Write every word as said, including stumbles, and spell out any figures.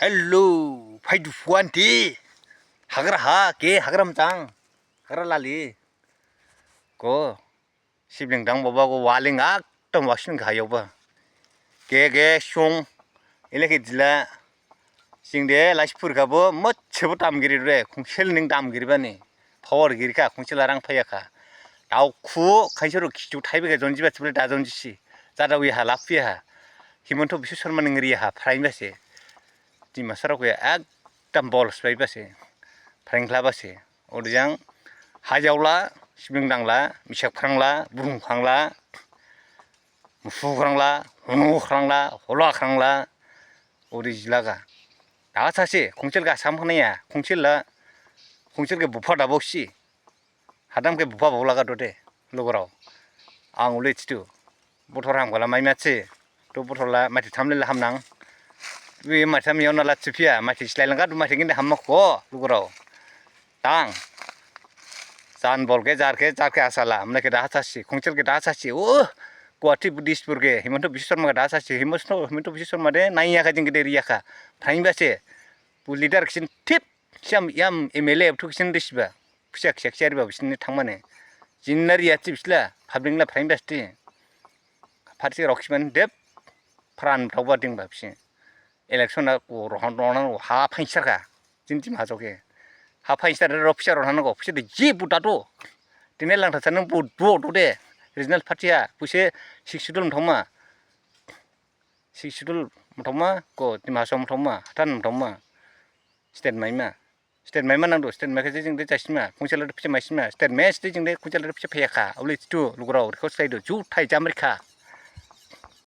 Hello, phaidu phuanti. Hagra ha, ke hagra mchang. Hagra lali. Ko, sibling dang baba ko waling ak, tam wasin kha yoba. Ke, ke, sung. Ile ke jila. Sing de, laispur khabo, mochebo tam giri re. Khungsel ning tam giri bani. Power giri kha, khungsel arang phaya kha. Tau khu, khaisoro khichu thaibe ke jonji ba, chibule da jonji si. Jada wi ha, lap wi ha. Himanta Biswa Sarma ning ri ha, phrain ba se. Dimasarao khe ekdam bol sbai ba se, phrang khlai ba se. Odejang hajaola, sibling dangla, misak phrangla, burung phrangla, mufu phrangla, hunu phrangla, hola phrangla, ode jilaga. Da sase, khungsel ga sam khnaya, khungsel la, khungsel khe bupha da boksi. Hadam khe bupha baolaga dode, lugurao. Ang ule thidu. Bothor ham khala mai matse. To bothor la maithai tham le la ham nang. Wi maithai tham yaona la thiphiya, maithai slai langkha, du maithai ginde hamma kho, lugurao. Tang. Jan bol khe, jar khe, jar khe asala. Mane khe da sasi, khungsel khe da sasi. O, Guwahati Buddhistpur khe, Himanta Biswa Sarma khe da sasi, Himanta, Himanta Biswa Sarma de, naiya kha jing khe de riya kha. Phrang ba se. Bu leader kisin thip. Siam yam M L A buthu kisin risiba. Phuisa khisa khisa riba bisini thangmane. Jinna riya thip sila, public la phrang ba sti. Party rok siman dep, pran thaoba dingba bisi. Election a ko rohan rohan ha phain sarka. Jin jim ha joke. Ha phain sar ro phuisa rohan ko, phuisa de ji bu da do. Dine lang tha sanang bu do do de. Regional party ha, phuisa six schedule mthoma. Six schedule mthoma, ko Dima Hasao mthoma, hathan mthoma. State maima. State maima nangdu, state maikha jing de jasima. Khungsel de phuisa maisima. State mai state jing de khungsel de phuisa phaya kha. Ule thidu, lugurao, request khlaidu, juthai jamri kha.